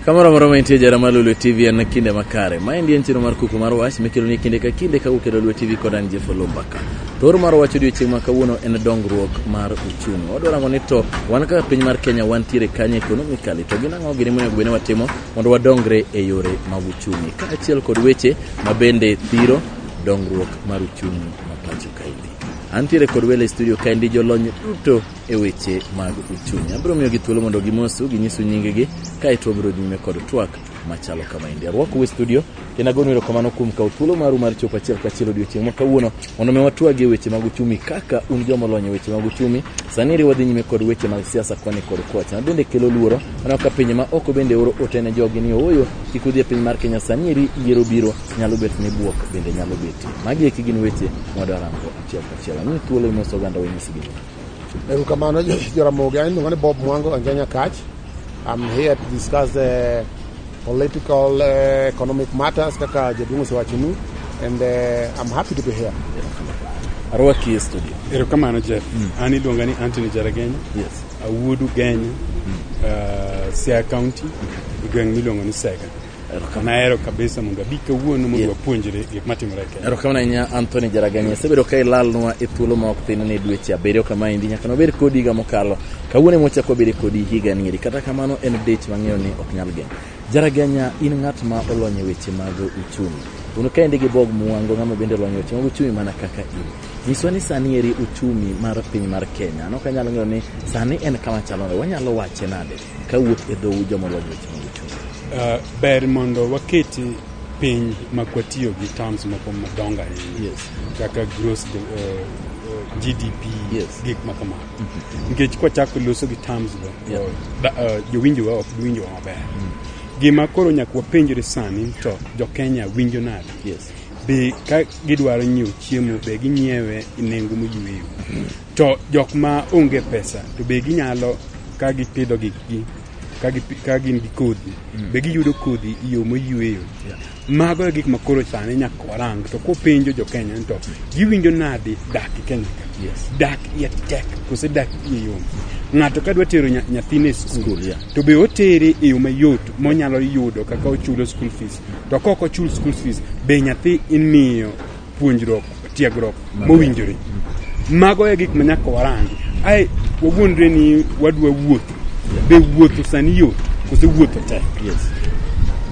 Kamoro amora ma intie jara mar Lolwe TV en kinde makare. Maendi en chenro mar kuku mar wach mikeloni kinde ka kinde kawuok e Lolwe TV kod an Jeff Olumbaka. Thor mar wach odiochieng' ma kawuono en dongruok mar uchumi. Wadwa rango ni to wan kaka piny mar Kenya wantiere kanye economically to gin ang'o gini monego bed ni watimo mondo wadongre e yore mag uchumi kaachiel kod weche ma bende thiro dongruok mar uchumi ma pacho kaendi. Antiere kod welo e studio kaendi jolony duto e weche mag uchumi. Abiro miyogi thuolo mondo gimosu, ginyisu nyingegi, kaeto wabiro dhi nyime kod twak machalo kamaendi. Arwakou e studio kendo agonu erokamano kuom kawo thuolo maru mar chopo achiel kachiel odiochieng' ma kawuono mondo mi watwagie weche mag uchumi kaka un joma olony e weche mag uchumi. Sani eri wadhi nyime kod weche mag siasa koni kod kocha ma bende kelo luoro. Aneno ka pinje ma oko bende oro ote ne jogi ni ooyo kik udhi e piny mar Kenya sani eri yiero biro nyalo bet ni buok bende nyalo betie. Magi eki gin weche mwadwa rango achiel kachiel. Amiyi thuolo imos oganda wenyisgi. Erokamano Joramogi, an iluonga ni Bob Mwango Anjanya Kach. I'm here to discuss the political economic matters kaka jaduong' osewachonu and I'm happy to be here. Arwaki e studio. Erokamano Jeff. An iluonga ni Anthony Jaragenya. Yes. Awuod Ugenya, Siaya County, e gweng' miluongo ni Sega. Nahero kabisa mondo abi kawuono mondo wapuonjre gik matimore e Kenya. Erokamano ahinya Anthony Jaragenya. Isebedo ka ilalnwa e thuolo ma ok tin ne dweche abiriyo kamaendi nyaka nobed kodi higa mokalo. Kawuono ema wachako wabedo kodi higa ni eri. Kata kamano en dich mang'eyo ni ok nyal geng'. Jaragenya in ng'at ma olony e weche mag uchumi. Un kaendi gi Bob Mwango ng'ama bende olony e weche mag uchumi mana kaka in. Nyiswa ni sani eri uchumi mar piny mar Kenya. An ok anyalo ng'eyo ni sani en kama chalo nade. Wanyalo wache nade kawuok e dhou joma olony e weche mag uchumi. Ber mondo waketi piny ma kwatiyo gi terms moko madongo ahinya kaka gross GDP gik ma kamago nikech kwachako loso gi terms go jowinjowa ok bi winjowa maber. Gima koro nyaka wapenjre sani to jo Kenya winjo nade? Be ka gidwaro nyiewo chiemo be ginyiewe e nengo moyweyo? To jok ma onge pesa to be ginyalo ka gipidho gikgi ka gin gi kodhi be giyudo kodhi e yo moyweyo? Mago e gik ma koro sani nyaka warang to kopenjo jo Kenya ni to giwinjo nade dak e Kenya ka? Dak iye tek kose dak iye yom? Ng'ato ka dwa tero nyathine e skul to be otere e yo mayot monyalo yudo kaka ochulo school fees to kok ochul school fees be nyathi imiyo puonjruok tiegruok mowinjore? Mago e gik ma nyaka warangi. Ae wawuondre ni wadwa wuotho be wuotho sani yot kose wuotho tek?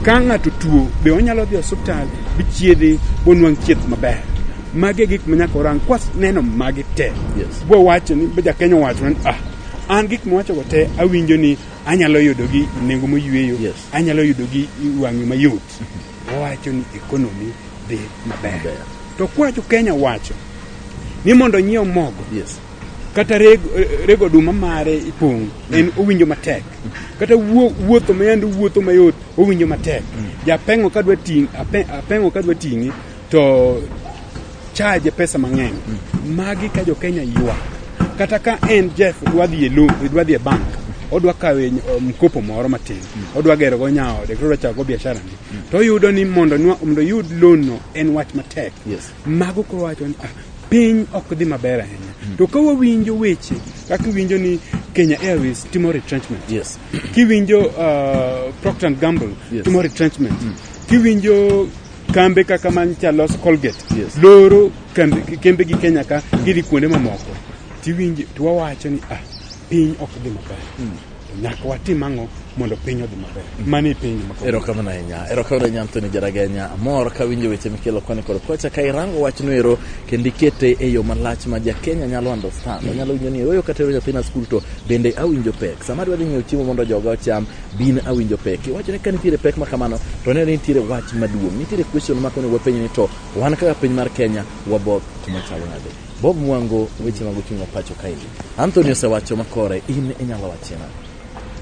Ka ng'ato tuo be onyalo dhi osuptal bichiedhe bonwang' thieth maber? Magi e gik ma nyaka warang. Kwaneno magi te bwawacho ni ba jakenya owacho ni ah an gik mawachogo te awinjo ni anyalo yudogi e nengo moyweyo anyalo yudogi e wang'yo mayot wawacho ni economy dhi maber. To kwacho Kenya wacho ni mondo nyiew mogo kata rego oduma mare ipong' en owinjo matek kata wuotho mayande wuotho mayot owinjo matek. Japeng'o kadwa ting' apeng'o kadwa ting'i to charge pesa mang'eny. Magi ka jo Kenya ywak kata ka en Jeff dwa dhi e loan dwa dhi e bank odwa kawe mkopo moro matin odwa gero go nyaode kata odwa chako go biashara ne to oyudo ni mondo mondo oyud loan no en wach matek. Mago koro wacho ni piny ok dhi maber ahinya. To ka wawinjo weche kaka iwinjo ni Kenya Airways timo retrenchment kiwinjo Procter and Gamble timo retrenchment kiwinjo kambe kaka mancha los Colgate loro kembe gi Kenya ka gidhi kuonde mamoko tiwinjo to wawacho ni piny ok dhi maber. Nyaka watim ang'o mondo piny odhi maber? Mano e penjo ma kawuono. Erokamano ahinya. Erokamano ahinya Anthony Jaragenya. Amor kawinjo weche mikelo koni kod kocha ka irango wachno ero kendo ikete e yo malach ma ja Kenya nyalo understand. Onyalo winjo ni oyo kata nyathina skul to bende awinjo pek. Sama adwa dhi ng'iewo chiemo mondo joga ocham, bin awinjo pek. Iwacho ni ka nitiere pek ma kamano to ne nitiere wach maduong'. Nitiere question ma onego wapenj ni to wan kaka piny mar Kenya waboth kuma chalo nade. Bob Mwango weche mag uchumi ma pacho kaendi. Anthony osewacho makore, in inyalo wache nade?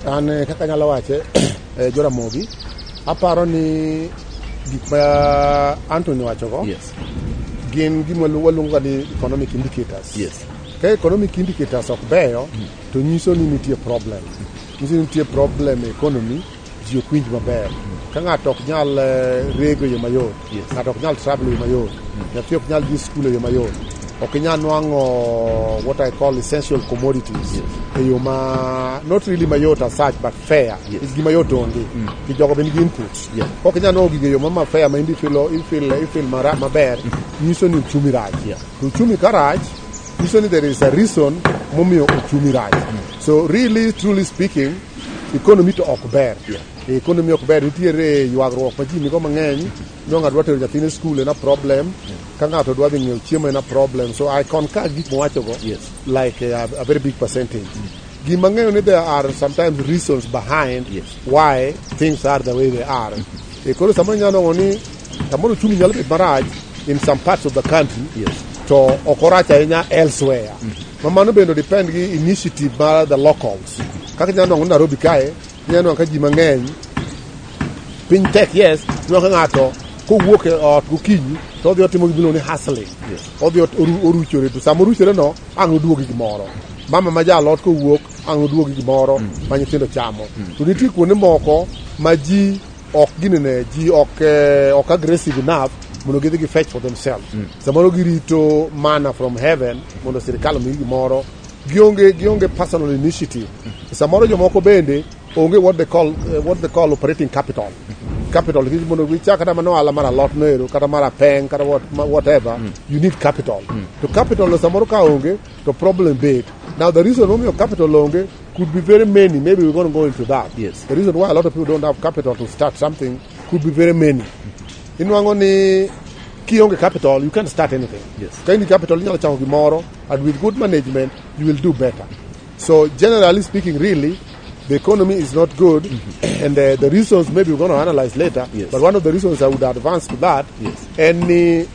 An kaka anyalo wache Joramogi, aparo ni gik ma Anthony owachogo gin gima waluongo ni economic indicators. Ka economic indicators ok beyo to nyiso ni nitie problem. Nyiso ni nitie problem e economy, ji ok winj maber. Ka ng'ato ok nyal rego e yo mayot, ng'ato ok nyal travel e yo mayot, nyathi ok nyal dhi skul e yo mayot. Ok inyal nwang'o what I call essential commodities e yo ma not really mayot as such, but fair. Gima yot onge. Ki jogo be nigi inputs. Kok inyal nwang'o gigo e yo ma fair ma in ifeel maber, nyiso ni uchumi rach. To uchumi ka rach, nyiso ni there is a reason momiyo uchumi rach. So really, truly speaking, economy to ok ber. Economy ok ber, nitiere ywagruok ma ji nigo mang'eny. No ng'ato dwa tero nyathine skul en a problem. Ka ng'ato dwa dhi ng'iewo chiemo en a problem. So I concur gik mowachogo like a very big percentage. Gima ng'eyo ni there are sometimes reasons behind why things are the way they are. E koro samoro inyalo nwang'o ni samoro uchumi nyalo bet marach in some parts of the country to ok orach ahinya elsewhere. Ma mano bende depend gi initiative mar the locals. Kaka inyalo nwang'o ni Nairobi kae, inyalo nwang'o ka ji mang'eny piny tek, yes, inwang'o ka ng'ato kowuok e ot gokinyi to odhi otimo gima iluongo ni hustling. Odhi oruchore to sama oruchore no ang' oduogi gimoro. Mama ma jalot kowuok ang' oduogi gimoro ma nyithindo chamo. To nitie kuonde moko ma ji ok ginene, ji ok aggressive enough mondo gidhi gi fetch for themselves. Samoro girito manna from heaven mondo sirikal omigi gimoro. Gionge personal initiative. Samoro jomoko bende onge what they call operating capital. Capital nikech mondo gichak kata mana ohala mar alot no ero, kata mar apeng, kata whatever, you need capital. To capital no samoro ka onge to problem bet. Now the reason momiyo capital onge could be very many. Maybe we're going to go into that. The reason why a lot of people don't have capital to start something could be very many. Inwang'o ni kionge capital, you can't start anything. Ka in gi capital, inyalo chako gimoro, and with good management, you will do better. So generally speaking, really, the economy is not good, and the reasons maybe we're going to analyze later. But one of the reasons I would advance to that, any,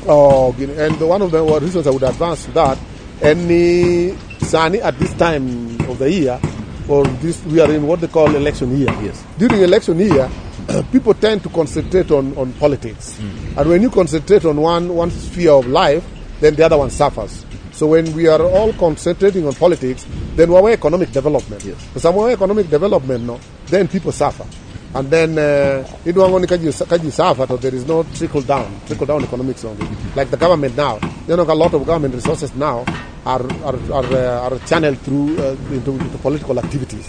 oh, and the one of the reasons I would advance to that, any sani at this time of the year, or this we are in what they call election year. During election year, people tend to concentrate on politics. And when you concentrate on one sphere of life, then the other one suffers. So when we are all concentrating on politics, then we are economic development. So somewhere economic development, no, then people suffer. And then idwango ni kaji suffer, so there is no trickle down economics only. Like the government now, a lot of government resources now are channeled through into political activities.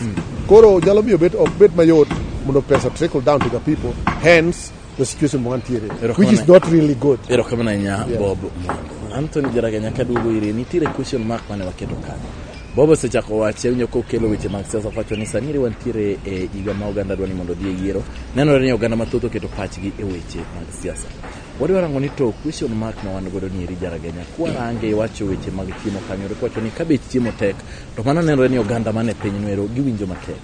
Koro nyalo miyo bet ok bet mayot mondo pesa trickle down to the people. Hence the situation mwantiere, which is not really good. Erokamano ahinya. Bob Mwando. Anthony Jaraganya, kaduogo ire, nitiere question mark mane waketo kanyo. Bob osechako wache winjo kokelo weche mag siasa, wacho ni sani wantiere e higa ma oganda dwa ni mondo odhi e yiero. Nenore ni oganda mathoth oketo pachgi e weche mag siasa. Wadwa rango ni to question mark ma wan godo ni eri, Jaragenya, kwarange wacho weche mag chiemo kanyo, kwacho ni ka bech chiemo tek to mano nenore ni oganda man e piny noero giwinjo matek.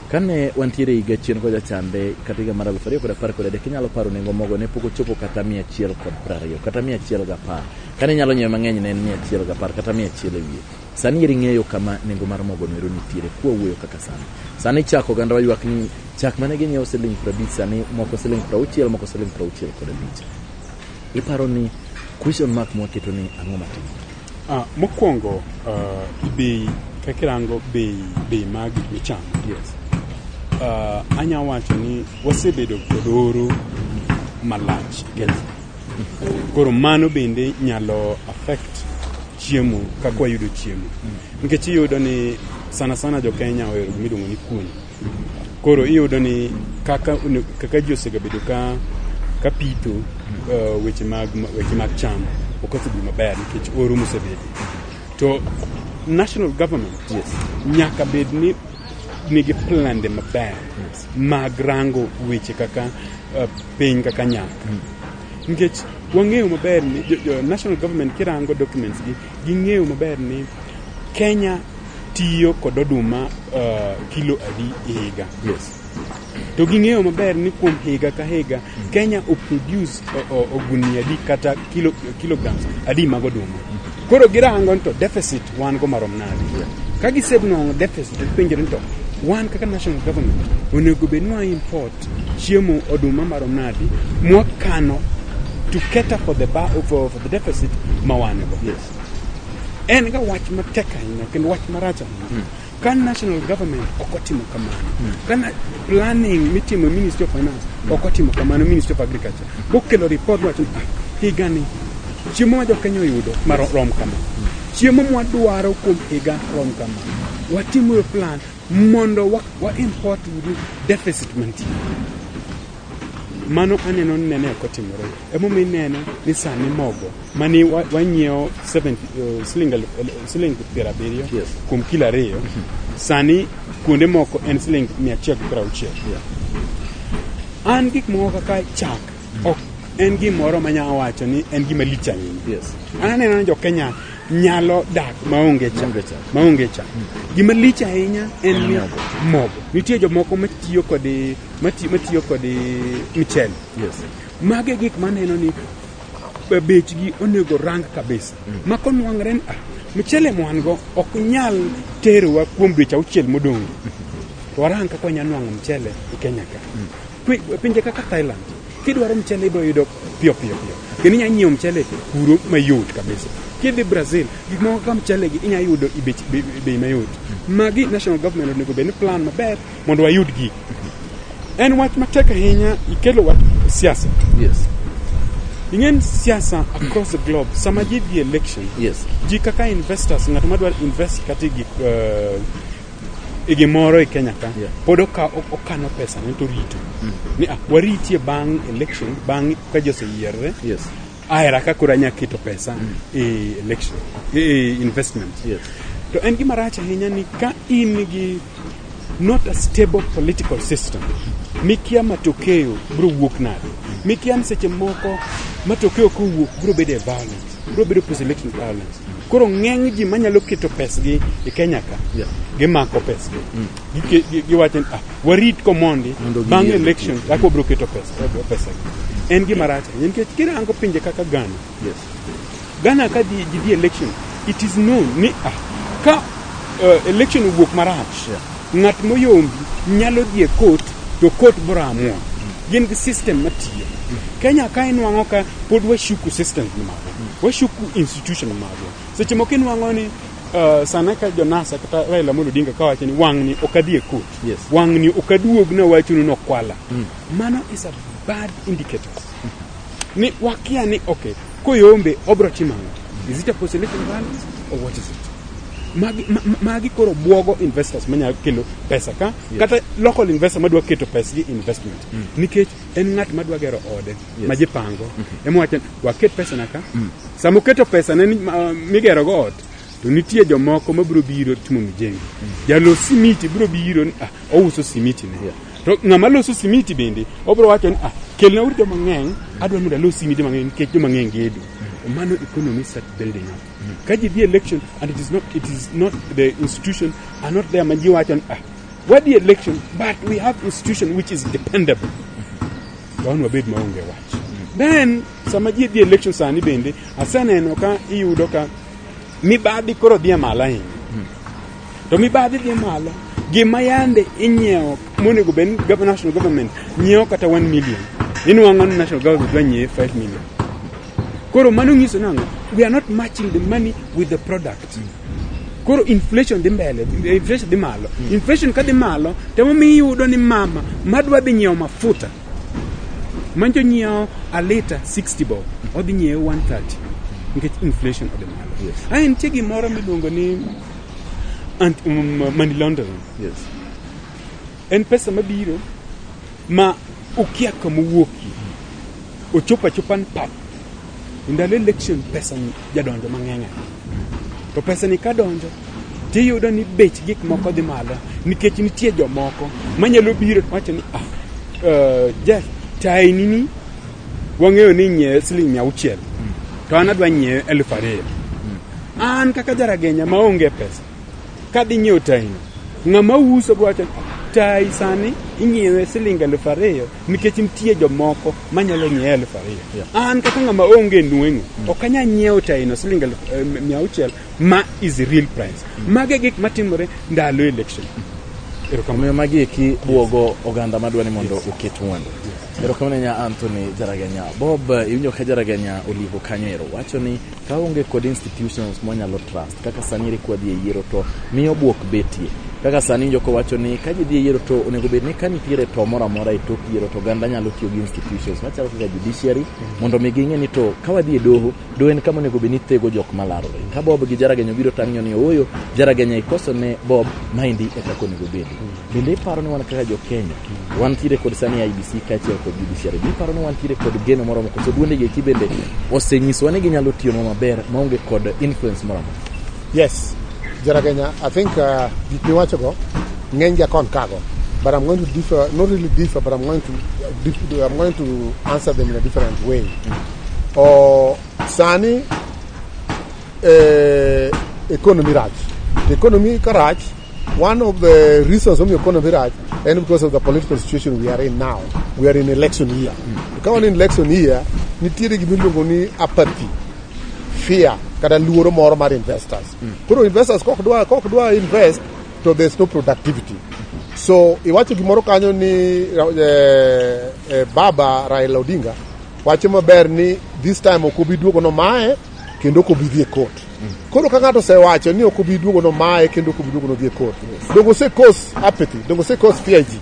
Kane wantiere higa chien kocha chande, kata higa mar 2013, inyalo paro nengo mogo ne pok ochopo kata 120 kata 110. Kane inyalo nyiewe mang'eny ne en 110 kata 100 e wiye. Sani eri ng'eyo kama nengo mar mogo noero nitiere kwawuoyo kaka sani. Sani chak oganda waywak ni chak mane ginyiewo siling 50 sani moko siling 60, moko siling 65. Iparo ni question mark mwaketo ni ang'o matimore? Mokwongo bei kaka irango bei mag gik michamo, anya wacho ni wasebedo kod oro malach e Kenya. Koro mano bende nyalo affect chiemo kaka wayudo chiemo. Nikech iyudo ni sana sana jo Kenya ohero gima iluongo ni kuon. Koro iyudo ni kaka ji osegabedo ka pitho weche mag cham ok osebedo maber nikech oro mosebedo. To national government nyaka bed ni nigi plande maber mag rango weche kaka piny kaka nyak. Nikech wang'eyo maber ni jo national government kirango documents gi ging'eyo maber ni Kenya tiyo kod oduma kilo adi e higa. To ging'eyo maber ni kuom higa ka higa Kenya oproduce ogunia adi kata kilograms adi mag oduma. Koro girango ni to deficit wan go marom nade. Ka gisenwang'o deficit to gipenjore ni to wan kaka national government onego bed ni wa import chiemo oduma marom nade mwakano to cater for the deficit ma wan go. En ga wach matek ahinya kendo wach marach ahinya. Ka national government ok otimo kamano, ka planning mitimo e Ministry of Finance ok otimo kamano, Ministry of Agriculture bokelo report wacho ni higani Chiemo ma jokenya oyudo rom kama. Chiemo mwadwaro kuom higa rom kama. Watimuru plan mondo wa import uru deficit mantie. Mano aneno ni nene ok otimore. Emomiyo ineno ni sani mogo mani wanyiewo 70 siling 70 kuom kilo 2, sani kuonde moko en siling 160. An gik moko kaka chak ok en gimoro manyalo wacho ni en gima lich ahinya. An aneno ni jo-Kenya nyalo dak maonge chak. Maonge chak. Gima lich ahinya en ni mogo. Nitie jomoko matiyo kod matiyo kod michele. Mage gik maneno ni bechgi onego rang kabisa. Ma konwang're ni michele mwan go ok nyal terowa kuom dweche 6 modong'. To warang kaka wanyalo nwang'o mchele e Kenya ka. Pinje kaka Thailand, kidwaro mchele ibiro yudo piyo piyo piyo. Kendo inyalo nyiewo mchele kuro mayot kabisa. Kidhi Brazil, gik moko kaka mchele gi inyalo yudo e bei mayot. Magi national government onego bed ni plan maber mondo wayud gigi. En wach matek ahinya ikelo wach siasa. Ing'en siasa across the globe, sama ji dhi election, ji kaka investors, ng'ato madwaro invest kata e gik e gimoro e Kenya ka, pod okano pesa ne to rito. Ni waritie bang' election, bang' ka ji oseyierre. Ahera ka koro anya keto pesa e election, e investment. To en gima rach ahinya ni ka in gi not a stable political system, mikia matokeo biro wuok nade. Mikia ni seche moko matokeo kowuok biro bedo e violence, biro bedo post election violence. Koro ng'eny ji manyalo keto pesgi e Kenya ka, gimako pesgi. Giwacho ni warit komondi bang' election kaka wabiro keto pesagi. En gima rach ahinya nikech kirango pinje kaka Ghana. Ghana ka ji dhi election, it is known ni ka election owuok marach, ng'at moyombi nyalo dhi e court to court biro amua. Gin gi system matiyo. Kenya ka inwang'o ka pod washuku system magwa, washuku institution magwa. Seche moko inwang'o ni sana ka jonasa kata Raila Amolo Odinga kawacho ni wang'ni ok adhi e court, wang'ni ok aduog nawachonu nokwala. Mano is a bad indicator. Ni wakia ni okay, koyombe obro timo ang'o? Is it a post election violence or what is it? Magi koro buogo investors manyalo kelo pesa ka, kata local investor madwa keto pesgi investment. Nikech en ng'at madwa gero ode ma ji pango. Ema wacho ni waket pesa na ka. Sama oketo pesa ne migero go ot, to nitie jomoko mabiro biro timo mijengo. Jalos simiti biro biro ni ouso simiti ne. To ng'ama loso simiti bende obiro wacho ni kelna uru joma ng'eny, adwa mondo alos simiti mang'eny nikech joma ng'eny gedo. Mano economy start building up. Ka ji dhi election and it is not the institution are not there ma ji wacho ni wadhi election but we have institution which is dependable. To wan wabed maonge wach. Then sama ji dhi election sani bende aseneno ka iyudo ka mibadhi koro dhi malo ahinya. To mibadhi dhi malo, gima yande inyiewo monego bed ni national government nyiewo kata 1 million, inwang'o ni national government dwa nyiewe 5 million. Koro mano nyiso nang'o? We are not matching the money with the product. Koro inflation dhi mbele, inflation dhi malo. Inflation ka dhi malo, to emomiyo iyudo ni mama madwa dhi nyiewo mafuta manjo nyiewo a lita 60 bob, odhi nyiewe 130 nikech inflation odhi malo. Ae nitie gimoro miluongo ni money laundering. En pesa mabiro ma ukia kama owuokie. Ochopo achopa ni pap. Ndalo election pesa ni jadonjo mang'eny ahinya. To pesa ni kadonjo tiyudo ni bech gik moko dhi malo nikech nitie jomoko manyalo biro wacho ni Jeff, taini ni wang'eyo ni nyiewe siling 600 to an adwa nyiewe 2000. An kaka jaragenya maonge pesa kadhi nyiewo taino, ng'ama uso biro wacho ni tai sani inyiewe siling 2000 nikech nitie jomoko manyalo nyiewe 2000. An kaka ng'ama onge nweng'o ok anyal nyiewo taino siling 600 ma is the real price. Mage gik matimore ndalo election. Omiyo magi eki buogo oganda madwa ni mondo oket mwandu. Erokamano ahinya Anthony Jaragenya. Bob, iwinjo ka Jaragenya olivo kanyo ero. Wacho ni ka onge kod institutions mwanyalo trust kaka sani eri kwadhi e yiero to miyo buok betie. Kaka sani joko wacho ni ka ji dhi e yiero to onego bed ni ka nitiere to moro amora e tok yiero to oganda nyalo tiyo gi institutions machalo kaka judiciary mondo mi ging'e ni to ka wadhi e doho, doho en kama onego bed ni thego jok malarore. Ka Bob gi Jaragenya obiro tang'yo ni ooyo, Jaragenya ikoso ne Bob, maendi e kaka onego bedi. Bende iparo ni wan kaka jo Kenya, wantiere kod sani IEBC kaachiel kod judiciary. Be iparo ni wantiere kod geno moromo koso duonde gi eki bende osenyisowa ni ginyalo tiyonwa maber maonge kod influence moro amora? Yes, Jaragenya, I think gik miwachogo ng'eny gi akon kago. But I'm going to differ, not really differ, but I'm going to answer them in a different way. O sani economy rach. The economy ka rach, one of the reasons omiyo economy rach en because of the political situation we are in now. We are in election year. To ka wan in election year, nitiere gima iluongo ni apathy, fear kata luoro moro mar investors. Koro investors kok dwa invest to there's no productivity. So iwacho gimoro kanyo ni baba Raila Odinga wacho maber ni this time ok obi duogo no mae kendo ok obi dhi e court. Koro ka ng'ato osewacho ni ok obi duogo no mae kendo ok obi duogo no dhi e court. Dongo ose cause apathy, dongo ose cause fear ji.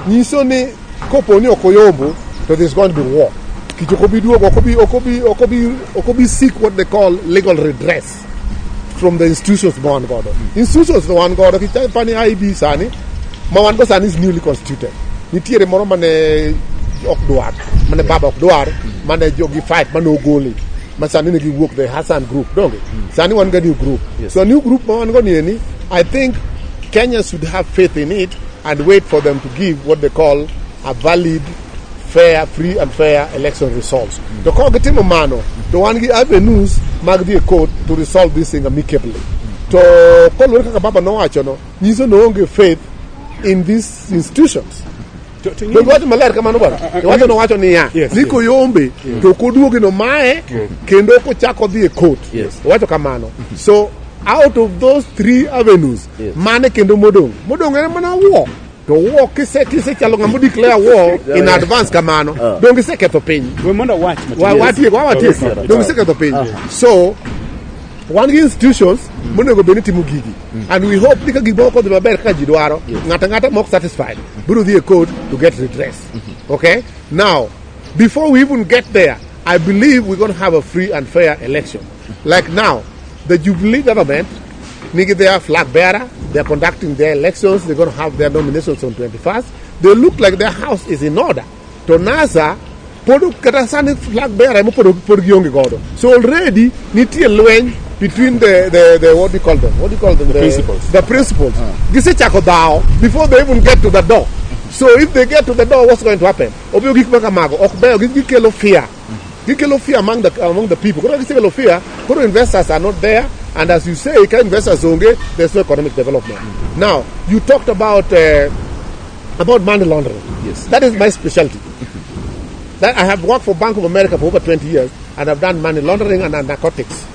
Nyiso ni kopo ni ok oyombo to there's going to be war. Kich ok obi duogo, ok obi seek what they call legal redress from the institutions ma wan godo. Institutions ma wan godo, kich pani IEBC sani, ma wan go sani is newly constituted. Nitiere moro mane ok dwar, mane baba ok dwar, mane jogi fight, mane ogole. Ma sani ne giwuok the Hassan group, donge? Sani wan ga new group. So new group ma wan go ni eni, I think Kenya should have faith in it and wait for them to give what they call a valid, fair, free and fair election results. To ka ok gitimo mano, to wan gi avenues mag dhi e court to resolve this thing amicably. To koluwore kaka baba nowacho no, nyiso ni oonge faith in these institutions. To Donge wacho maler kamano bwana? Iwacho nowacho niya, ni koyombe to ok oduogi no mae kendo ok ochako dhi e court. Owacho kamano. So out of those three avenues, mane kendo modong'? Modong' en mana war. To war kisechalo ng'ama declare war in advance kamano, donge iseketho piny. We mondo awach matin. Watieko, watieko. Donge iseketho piny. So wan gi institutions monego bed ni timo gigi and we hope ni ka gik moko odhi maber kaka ji dwaro, ng'ato ang'ata mok satisfied biro dhi e court to get redress. Okay, now before we even get there, I believe we're going to have a free and fair election. Like now, the Jubilee government nigi their flag bearer. They're conducting their elections. They're going to have their nominations on 21st. They look like their house is in order. To NASA pod kata sani flag bearer ema pod gionge godo. So already nitie lweny between the, what do you call them, what do you call them, the principals. The principals gisechako dhawo before they even get to the door. So if they get to the door, what's going to happen? Omiyo gik ma kamago ok beyo, gikelo fear, gikelo fear among the people. Koro gisekelo fear, koro investors are not there, and as you say, ka investors onge, there's no economic development. Now you talked about money laundering. That is my specialty. That I have worked for Bank of America for over 20 years and I've done money laundering and narcotics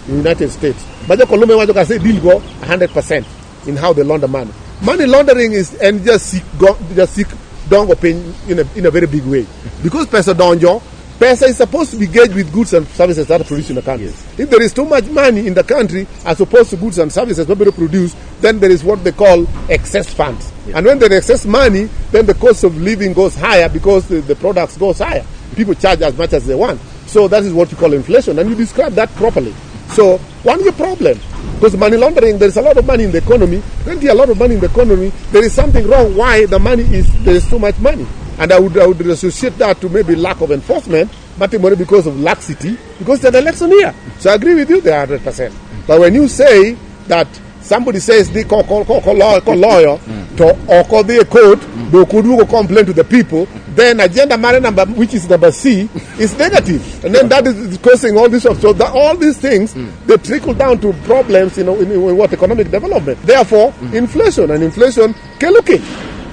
in the United States. But Colombia wacho ka say deal go 100% in how they launder money. Money laundering is and just seek go, just seek dongo piny in a very big way. Because pesa donjo, pesa is supposed to be gauged with goods and services that are produced in the country. If there is too much money in the country as opposed to goods and services not being produced, then there is what they call excess funds. And when there is excess money, then the cost of living goes higher because the products goes higher. People charge as much as they want. So that is what you call inflation, and you describe that properly. So one your problem, because money laundering, there is a lot of money in the economy. When there is a lot of money in the economy, there is something wrong. Why the money is there is so much money? And I would associate that to maybe lack of enforcement, but money because of laxity, because it's an election year. So I agree with you there 100%. But when you say that somebody says the call lawyer to or call the court, they could go complain to the people, then agenda mare number, which is number C, is negative. And then that is causing all this. So that all these things, they trickle down to problems in what economic development. Therefore, inflation and inflation kelo kech.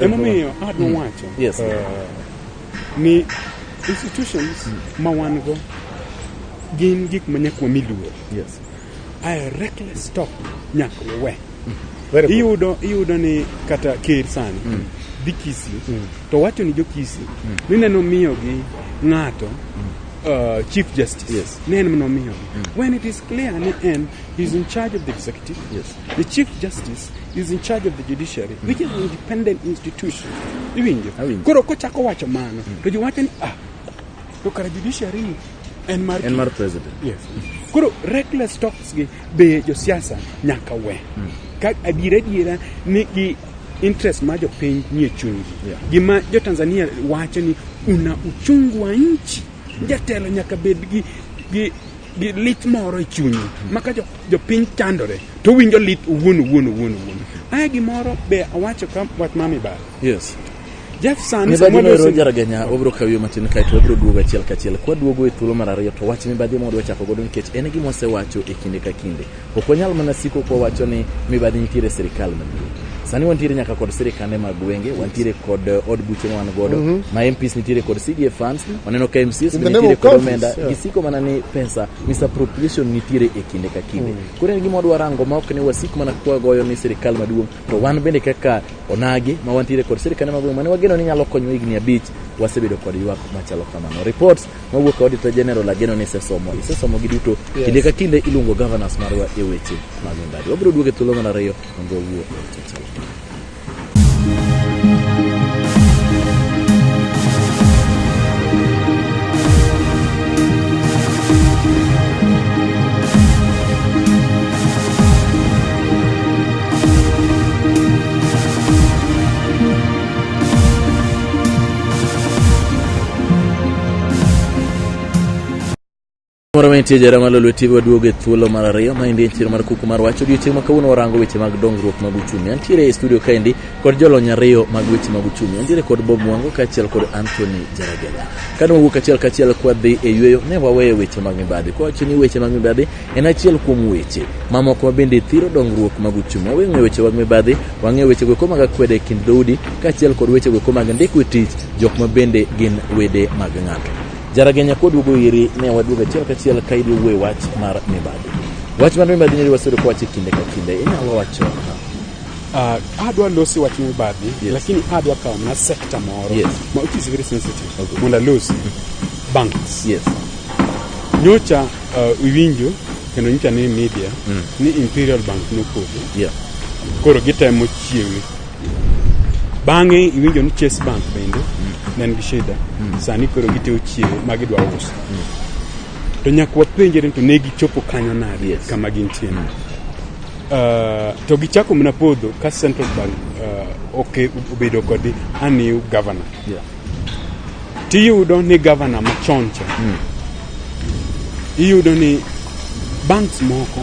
Emomiyo adwa wacho ni institutions ma wan go gin gik ma nyaka wami luor. Aya reckless talk nyaka wawe. Very good. Iyudo ni kata ker sani dhi Kisii to wacho ni jo Kisii ni neno miyogi ng'ato. Chief Justice Yes. ne en manomiyogi. When it is clear ni en is in charge of the executive, Yes. the Chief Justice is in charge of the judiciary, which is an independent institution. Iwinjo? Awinjo. Koro kochako wacho mano, to ji wacho ni ah, to kara judiciary ni en mar En mar president. Yes. Koro reckless talks gi be josiasa nyaka we. Ka adiera adiera ni gi interest mar jopiny nie chunygi. Yeah. Gima jo Tanzania wacho ni una uchungu wa nchi. Jatelo nyaka bed gi lit moro e chunye. Ma ka jopiny chandore to winjo lit owuon owuon owuon owuon. Aya gimoro be awacho ka wach mar mibadhi. Yes. Jeff sani Mibadhi sama no ero waloso- Jaragenya wabiro kawiyo matin kaeto wabiro duogo achiel kachiel. Kwaduogo e thuolo mar ariyo to wach mibadhi ema wadwa chako godo nikech en gima wasewacho e kinde ka kinde. Ok wanyal mana siko kwawacho ni mibadhi nitiere e sirikal maduong'. Sani wantiere nyaka kod sirikande mag gwenge, wantiere kod od buche ma wan godo, ma MPs nitiere kod CDF funds, waneno ka MCs In be the name nitiere of kod counties, omenda, yeah. gisiko mana ni pesa misappropriation nitiere e kinde ka kinde. Koro en gima wadwa rango ma ok ni wasik mana kwagoyo ni sirikal maduong' to wan bende kaka onagi ma wantiere kod sirikande mag gwenge mane wageno ni nyalo konyowa higni 5 wasebedo kod ywak machalo kamano. Reports mawuok e Auditor General ageno ni isesomo, isesomo gi duto. Kinde ka kinde iluongo governors marwa e weche mag mibadhi. Wabiro duogo e thuolo mar ariyo mondo wawuo e weche machalo kamano. Moro mantie jara mar Lolwe TV waduogo e thuolo mar ariyo maendi en chiro mar kuku mar wach odiochieng' ma kawuono warango weche mag dongruok mag uchumi. Antiere e studio kaendi kod jolony ariyo mag weche mag uchumi. Antiere kod Bob Mwango kaachiel kod Anthony Jaragenya. Kane wawuok achiel kachiel kwadhi e yweyo ne waweyo weche mag mibadhi. Kwawacho ni weche mag mibadhi en achiel kuom weche mamoko ma bende thiro dongruok mag uchumi. Wawe ng'eyo weche mag mibadhi, wang'eyo weche goeko mag akwede e kind dhoudi kaachiel kod weche goeko mag ndiko e tich jok ma bende gin wede mag ng'ato. Jaragenya kwaduogo iri ne waduogo achiel kachiel ka idhi wuoyo wach mar mibadhi. Wach mar mibadhi ne wasebedo kwawacho e kinde ka kinde. Inyalo wacho Adwa losi wach mibadhi, Yes. lakini adwa kawo mana sector moro Yes. ma which is very sensitive Okay. mondo alosi banks. Yes. Nyocha iwinjo kendo nyocha ni media ni Imperial Bank nopodho. Yeah. Koro gitemo chiewe. Bang'e iwinjo ni Chase Bank bende ne en gi shida. Sani koro gitemo chiewe ma gidwa uso. To nyaka wapenjre ni to ne gichopo kanyo nade Yes. kama gintie. To gichako mana podho ka Central Bank obedo kod a new governor. Yeah. Tiyudo ni governor machon cha. Iyudo ni banks moko,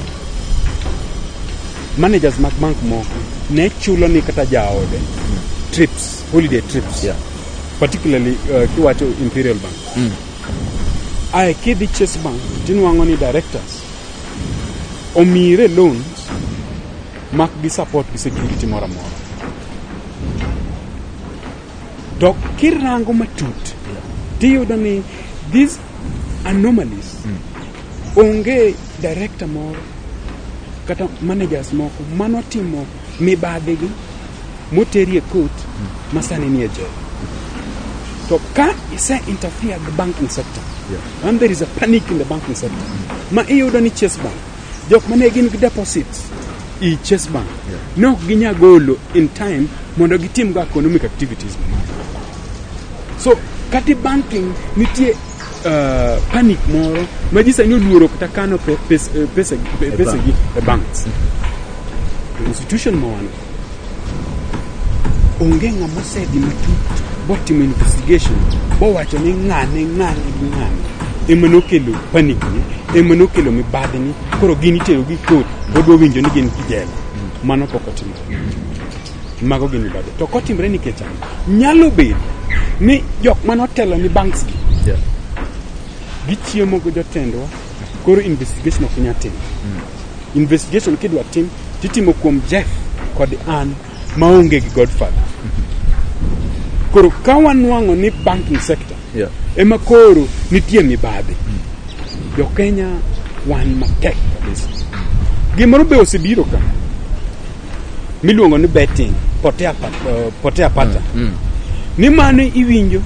managers mag bank moko ne chulo ni kata jaode trips, holiday trips. Yeah. Particularly kiwacho Imperial Bank. Ae kidhi Chase Bank tinwang'o ni directors omire loans mak gi support gi security moro amora. To kirango matut tiyudo ni these anomalies onge director moro kata managers moko manotimo mibadhi gi moteri e court ma sani nie jela. To ka ise interfere gi banking sector, and there is a panic in the banking sector, ma iyudo ni Chase Bank, jok mane gin gi deposits i Chase Bank, ne ok ginya golo in time mondo gitim go economic activities. So kati banking nitie panic moro ma ji sani oluoro kata kano pesa gi e banks. To institution ma wan onge ng'ama osedhi matut botimo investigation bowacho ni ng'ane ng'ane gi ng'ane ema nokelo panic ni, ema nokelo mibadhi ni, koro gin itero gi court wadwa winjo ni gin gi jela. Mano pok otimore. Mago gin mibadhi. To kotimore nikech ang'o? Nyalo bedo ni jok manotelo ni banks gi gichiemo gi jotendwa, koro investigation ok nyal tim. Investigation kidwa tim titimo kuom Jeff kod an maonge gi godfather. Koro ka wanwang'o ni banking sector ema koro nitie mibadhi, jo Kenya wan matek kabisa. Gimoro be osebiro ka miluongo ni betting, potea pata. Ni mano iwinjo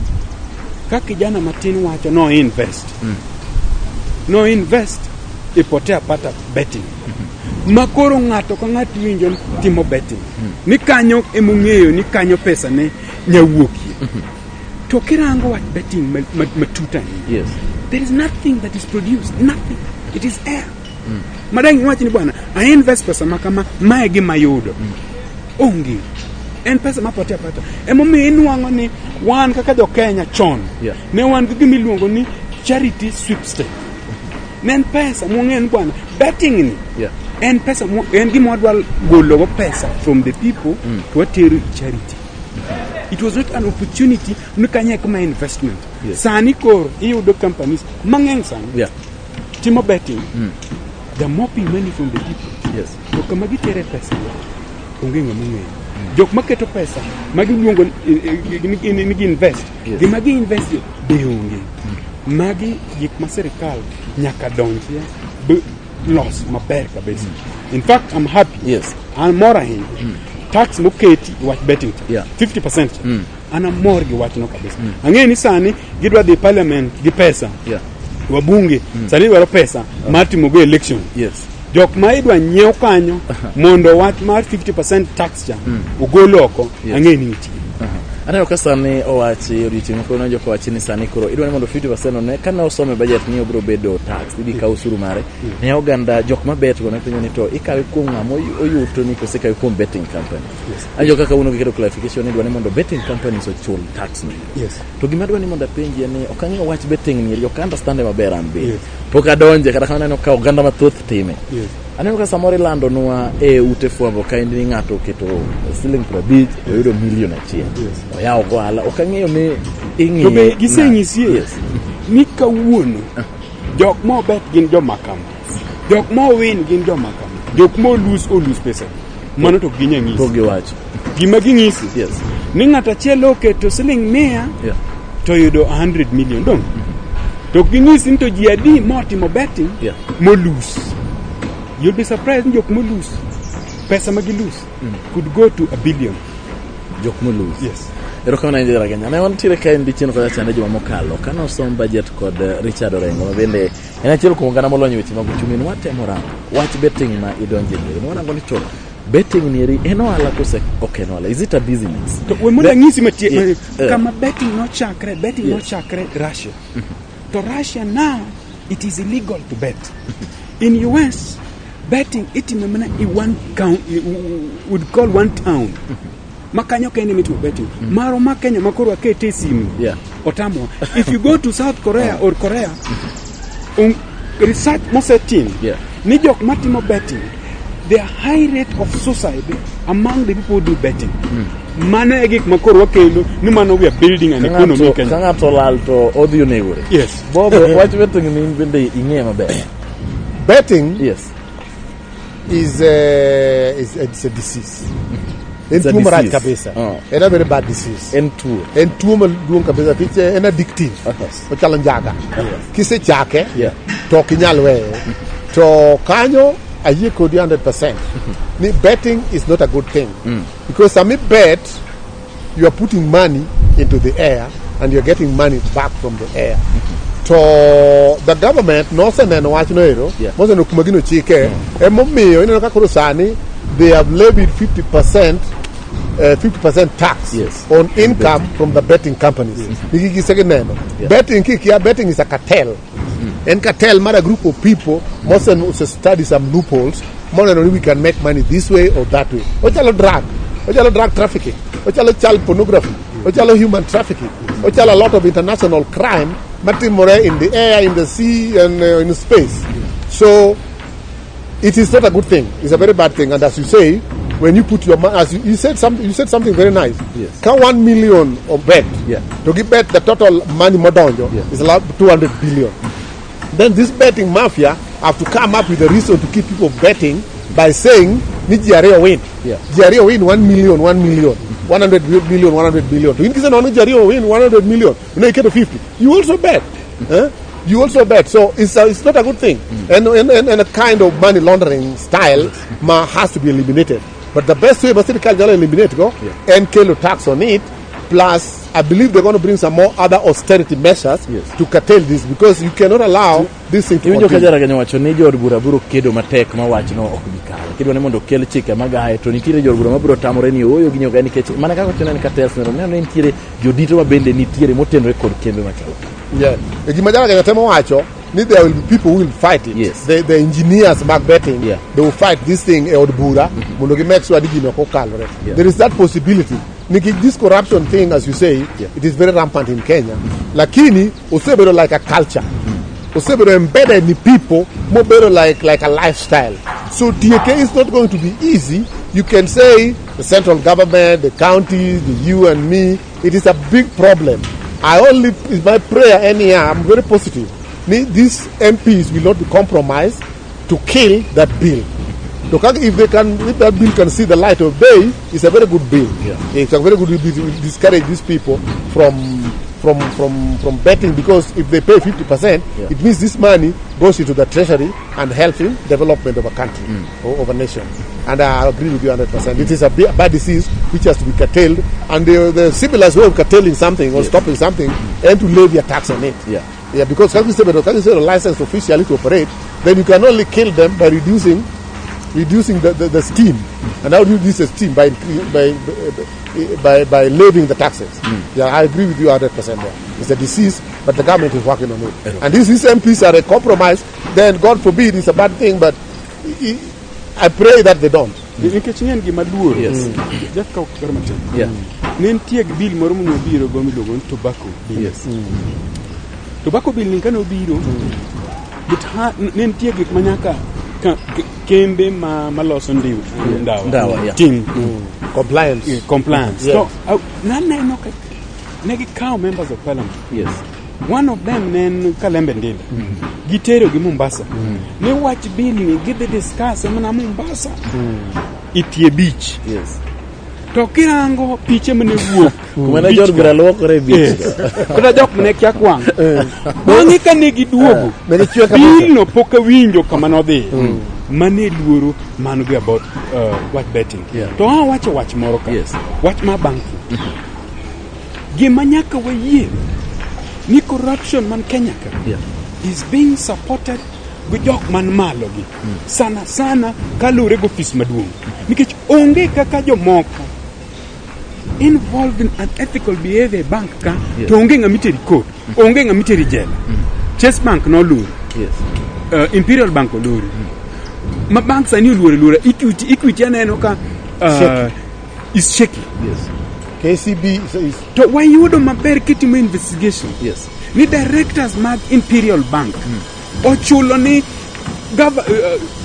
Ka kijana matin wacho no invest. No invest e potea pata betting. Ma koro ng'ato ka ng'ato winjo ni timo betting. Ni kanyo emong'eyo ni kanyo pesa ne nyawuokie. To kirango wach betting matut ahinya. Yes. There is nothing that is produced. Nothing. It is air. Madang iwach ni bwana, I invest pesa ma kama, mae gima ayudo. Onge. En pesa ma potea pata. Emomiyo inwang'o ni wan kaka jo Kenya chon, Yeah. ne wan gi gima iluongo ni charity sweepstake. Ne en pesa mwang'eyo ni bwana, betting ni Yeah. en pesa en gima wadwa gologo pesa from the people to watero e charity. It was not an opportunity ni kanyo eka ma investment. Yes. Sani koro iyudo companies mang'eny sani Yeah. timo betting. They're mopping money from the people. Yes. To kama gitere pesa onge ng'ama ong'eyo. Jok maketo pesa ma giluongo ni gi invest, Yes. gima gi invest be onge. Magi gik ma sirikal nyaka donjie be los maber kabisa. In fact, I'm happy. Yes. An mor ahinya. Tax moketi e wach betting cha, Yeah. 50% cha. An amor gi wachno kabisa. Ang'eyo ni sani gidwa dhi parliament gi pesa. Yeah. Wabunge sani dwaro pesa mar timogo election. Yes. Jok ma idwa nyiew kanyo mondo wach mar 50% tax cha ogol oko. Yes. Ang'eyo ni nitie. Aneno ka sani owachi odiochieng' moko nonjo kowachi ni sani koro idwa ni mondo 50% one kane osome budget ni obiro bedo tax idhi kaw osuru mare ne oganda jok mabet go ne penjo ni to ikawe kuom ng'ama oyuto ni kose ikawe kuom betting company. Yes. Anjo kaka uno giketo clarification ni idwa ni mondo betting companies ochul tax ni. Yes. To gima adwa ni mondo apenji en ni ok ang'eyo wach betting ni ok understand maber an be. Yes. Pok adonje kata kamano aneno ka oganda mathoth time. Yes. Aneno ka samoro ilandonwa e ute fwambo ka ni ng'ato oketo siling 50 to oyudo milion 1. Yes. Oyawo go ohala. Ok ang'eyo ni ing'iye. To be gisenyisie Yes. ni kawuono jok mobet gin joma kama. Jok mowin gin joma kama. Jok molus olus pesa. Mano to ok ginya nyisi. Pok giwacho. Gima ging'isi Yes. ni ng'ato achiel oketo siling 100 Yeah. to oyudo 100 million dong. To ok ging'isi ni to ji adi motimo betting Yeah. molus. You'll be surprised ni jok molus pesa ma gilus could go to a billion. Jok molus. Yes. Erokamano ahinya Jaragenya. Ne wantiere ka en dichien kocha chande juma mokalo kane osom budget kod Richard Orengo ma bende en achiel kuom oganda molony e weche mag uchumi. Nwatemo rango wach betting ma idonje nieri. Nwarango ni to betting nieri en ohala kose ok en ohala? Is it a business? To we mondo ang'isi matie Yeah. kama betting nochakre, betting Yes. nochakre Russia. To Russia now it is illegal to bet. In US betting itimo mana in one count, would call one town. Ma kanyo kende mitimo betting. Maro ma Kenya ma koro wakete e simu. Yeah. Otamwa. If you go to South Korea or Korea, research mosetim Yeah. ni jok matimo betting, the high rate of suicide among the people who do betting. Mano e gik ma koro wakelo ni mano we are building an economy in Ka Kenya. ng'ato olal to odhi onegore. Yes. Bobo, wach betting ni in bende ing'eyo maber. Betting Yes. is a disease. En It's a tuo marach disease. kabisa. Oh. En a very bad disease. En tuo. En tuo maduong' kabisa nikech en addictive. Ochalo njaga. Kisechake Yeah. to ok inyal weye. To kanyo ayie kodi 100% ni betting is not a good thing. Because sama bet you are putting money into the air and you are getting money back from the air. To the government noseneno wachno ero, Yeah. moseneno kuma gino chike, emomiyo ineno ka koro sani they have levied 50% 50% tax Yes. on income from the betting companies. Nikech gisegineno. Yeah. Betting kikia, betting is a cartel. En cartel mar a group of people mose study some loopholes moneno ni we can make money this way or that way. Ochalo drug, ochalo drug trafficking, ochalo child pornography, ochalo human trafficking, ochalo a lot of international crime matimore in the air, in the sea and in space. So it is not a good thing. It's a very bad thing. And as you say, when you put your money, as you said something, you said something very nice. Yes. Ka 1 million of bet, Yeah. to give bet the total money modonjo Yeah. is about 200 billion. Then this betting mafia have to come up with a reason to keep people betting by saying ni ji ariyo win. Yeah. Ji ariyo win 1 million, 1 million, 100 million, 100 billion. To in case no ji ariyo win 100 million, you know you get 50. You also bet. Eh? You also bet. So it's not a good thing. And a kind of money laundering style ma has to be eliminated. But the best way ma sirikal nyalo eliminate go Yeah. en kelo tax on it plus I believe they're going to bring some more other austerity measures to curtail this, because you cannot allow this thing to Iwinjo ka continue. Jaragenyo wacho ni jood bura biro kedo matek ma wachno ok bi kalo. Kidwa ni mondo okel chike magaye to nitiere jood bura mabiro tamore ni ooyo gini ok nikech mana kaka wacho ni cartels neno neno ni nitiere jodito ma bende nitiere motenore kod kembe machalo kama. Yeah. E gima Jaragenyo temo wacho ni there will be people who will fight it. Yes. The engineers mag betting, they will fight this thing e od bura mondo gi make sure ni gino ok okalore. There is that possibility. Nikech this corruption thing, as you say, it is very rampant in Kenya. Lakini osebedo like a culture. Osebedo embedded in people, mobedo like a lifestyle. So TK is not going to be easy. You can say the central government, the counties, the you and me, it is a big problem. It's my prayer anyhow, I'm very positive. These MPs will not be compromised to kill that bill. So if they can, if that bill can see the light of day, it's a very good bill. Yeah. It's a very good bill to discourage these people from betting, because if they pay 50%, it means this money goes into the treasury and helps in development of a country or of a nation. And I agree with you 100%. It is a bad disease which has to be curtailed, and the simplest way of curtailing something or stopping something and to levy a tax on it. Yeah. Yeah, because can you say a license officially to operate, then you can only kill them by reducing the scheme. And how do you reduce the scheme? By levying the taxes. Yeah, I agree with you 100% there. It's a disease, but the government is working on it. And if these MPs are a compromise, then God forbid, it's a bad thing, but I pray that they don't. Yes. Yeah. Tobacco bill. Yes. Tobacco bill ni kano biro. But ne nitie gik manyaka kembe maloso ndawa yeah. Team. Compliance. Yeah, compliance. Yes. So naneno ka ne gikawo members of parliament. Yes. One of them ne en Kalembe Ndile. Gitero gi Mombasa. Ne wach bill ni gidhi discuss mana Mombasa. Itie beach. Yes. To kirango piche mane wuok. Kuma ne jood bura luokore e beach. Kata jok mane kia kwang'. Bang'e ka ne giduogo, Ne gichwe kabisa. bill no pok awinjo kama nodhi. Mane luoro mano gi about wach betting. Yeah. To awacho wach moro ka. Yes. Wach mar banking. Gima nyaka wayie ni corruption man Kenya ka is being supported gi jok man malo gi. Sana sana kaluwore gi ofis maduong'. Nikech onge kaka jomoko involved in unethical behavior e bank ka, to onge ng'ama iteri court, onge ng'ama iteri jela. Chase Bank noluor. Yes. Imperial Bank oluor. Ma bank sani oluor luora. Equity aneno ka is shaky. Yes. KCB is To wayudo maber kitimo investigation. Yes. Ni directors mag Imperial Bank ochulo ni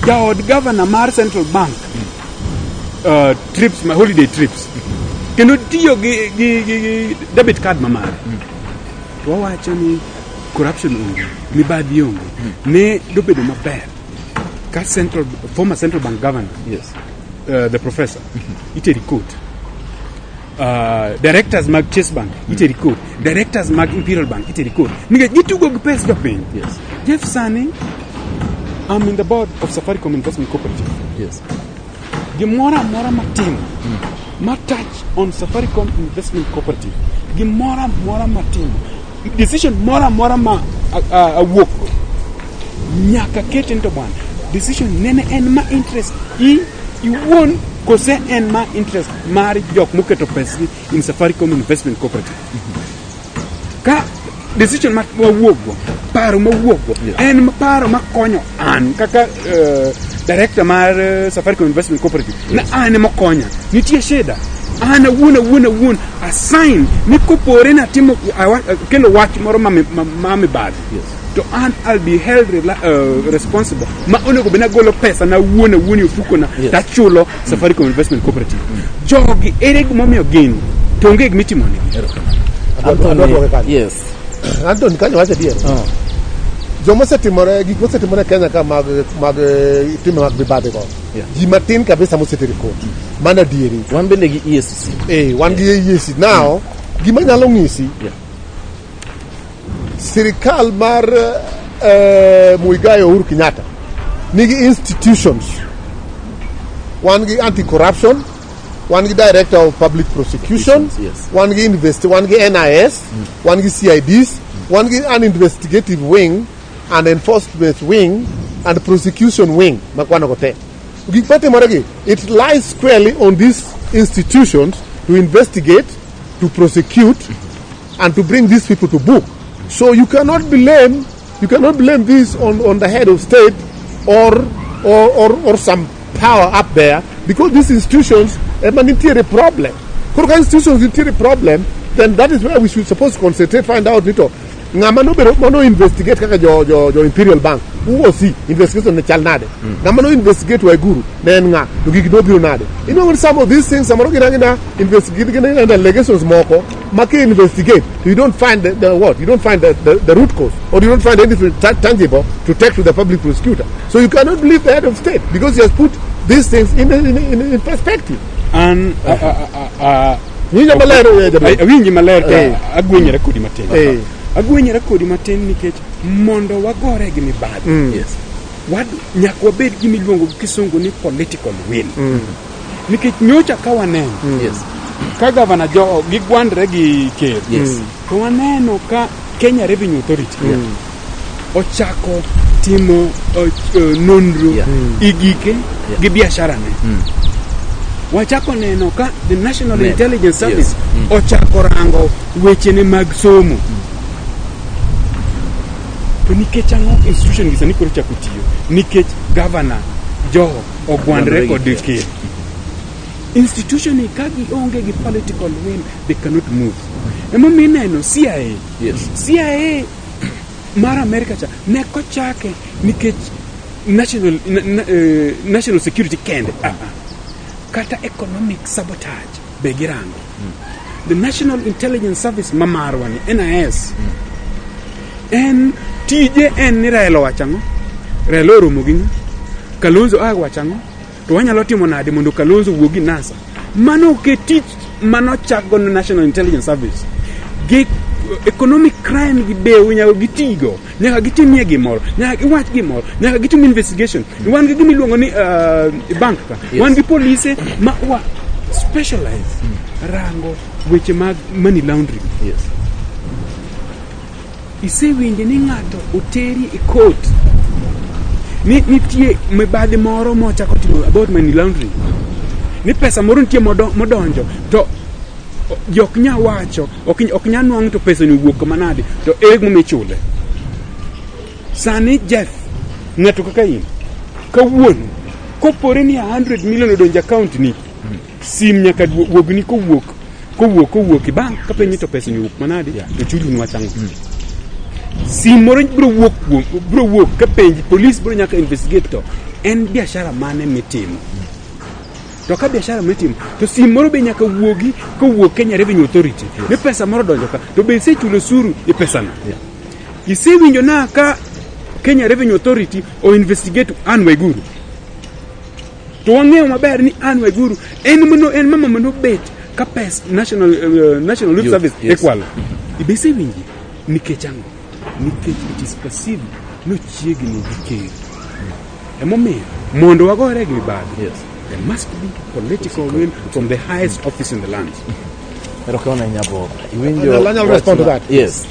jaod governor mar Central Bank trips, holiday trips. Kendo tiyo gi debit card mamare. To wawacho ni corruption onge, mibadhi onge. Ne dobedo maber ka former Central Bank governor, yes, the professor, iteri court. Directors mag Chase Bank iteri court, directors mag Imperial Bank iteri court. Nikech gitugo gi pes jopiny. Yes. Jeff sani, I'm in the board of Safaricom Investment Cooperative. Yes. Gimoro amora matimo ma touch on Safaricom Investment Cooperative, gimoro amora matimo, decision moro amora ma awuok go, nyaka kete ni to bwana, decision nene en ma interest iwuon kose en ma interest mar jok moketo pesgi in Safaricom Investment Cooperative. Ka decision ma wawuok go, paro mawuok go, en paro makonyo an kaka director mar Safaricom Investment Cooperative. Na an emokonya. Nitie shida. An awuon assign ni kopore na timo kelo wach moro ma mibadhi. Yes. To an I'll be held responsible. Ma onego bed nagolo pesa na awuon e ofuko na tachulo Safaricom Investment Cooperative. Jogi ere gimomiyo gin to onge gima itimonegi. Anthony, yes. Anthony kanyo wacho adier. Joma osetimore, gik mosetimore Kenya ka mag timbe mag mibadhi go. Ji matin kabisa mosetero court. Mano adieri. Wan bende gi EACC. Wan gi EACC. Now, gima nyalo ng'isi, sirikal mar Muigai Uhuru Kenyatta nigi institutions. Wan gi anti-corruption, Wan gi Director of Public Prosecution, wan gi wan gi NIS, wan gi CIDs, wan gi an investigative wing, and enforcement wing, and prosecution wing makwano go te. Gik matimore gi, it lies squarely on these institutions to investigate, to prosecute, and to bring these people to book. So you cannot blame this on the head of state or some power up there, because these institutions ema nitiere problem. Koro ka institutions nitiere problem, then that is where we should supposed to concentrate, find out ni to ng'ama nobedo mano investigate kaka jo Imperial Bank, who was he? Investigation ne chal nade? Ng'ama no investigate Waiguru ne en ng'a? To gigi nobiro nade? You know, some of these things samoro gin agina investigate, gin agina allegations moko ma ki investigate, you don't find the what? You don't find the root cause, or you don't find anything tangible to take to the public prosecutor. So you cannot believe the head of state because he has put these things in perspective. An Winjo maler, Jaber? Awinji maler to agwenyora kodi matin. Agwenyora kodi matin nikech mondo wagore gi mibadhi, nyaka wabed gi miluongo gi kisungu ni political will. Nikech nyocha ka waneno ka gavana jo gigwandre gi ker, to waneno ka Kenya Revenue Authority ochako timo nonro i gike gi biashara ne. Wachako neno ka the National Net. Intelligence Service ochako rango wechene mag somo. To nikech ang'o institution gi sani koro chako tiyo? Nikech governor Joho ogwandre Ogwandre gi kod ker. Ker. Institution ni ka gionge gi political will, they cannot move. Emomiyo ineno CIA. CIA mar Amerika cha ne kochake nikech national security kende. Ah, ah. Kata economic sabotage be girango. The National Intelligence Service ma marwa ni NIS en tije en ni Raila owacho ang'o? Raila oromo gi ng'a? Kalonzo a wacho ang'o? To wanyalo timo nade mondo Kalonzo wuog gi NASA? Mano ok e tich manochak go National Intelligence Service. Gi economic crime gi be nyaka gitigo, nyaka gitimie gimoro, nyaka giwach gimoro, nyaka gitim investigation. Wan gi gima iluongo ni bank ka. Wan gi polise ma wa specialize rango weche mag money laundering. Isewinjo ni ng'ato oteri e court ni nitie mibadhi moro mochako timo about money laundering, ni pesa moro nitie modonjo to ji ok nya wacho, ok nya nwang' to pesa ni owuok kama nade, to ere gimomiyo ichule. Sani Jeff, ng'ato kaka in kawuono kopore ni 100 million odonjo account ni, sim nyaka wuogni kowuok e bank kapenji to pesa ni owuok manade, to chuli ni wach ang'o. Sim moro biro wuok kuom biro wuok kapenji, police biro nyaka investigate to en biashara mane mitimo. To ka biashara mitimo to sim moro be nyaka wuogi kowuok Kenya Revenue Authority ni pesa moro donjo ka, to be isechulo osuru e pesano. Isewinjo na ka Kenya Revenue Authority o investigate Anne Waiguru, to wang'eyo maber ni Anne Waiguru en mano en mama manobet ka pes National Youth Youth, Service ikwalo. Be isewinji? Nikech ang'o? Nikech it is perceived nochiegni gi ker. Emomiyo mondo wagore gi mibadhi, there must be political will from the highest office in the land. Erokamano ahinya, Bob. Iwinjo Anyalo wach respond to that? Yes.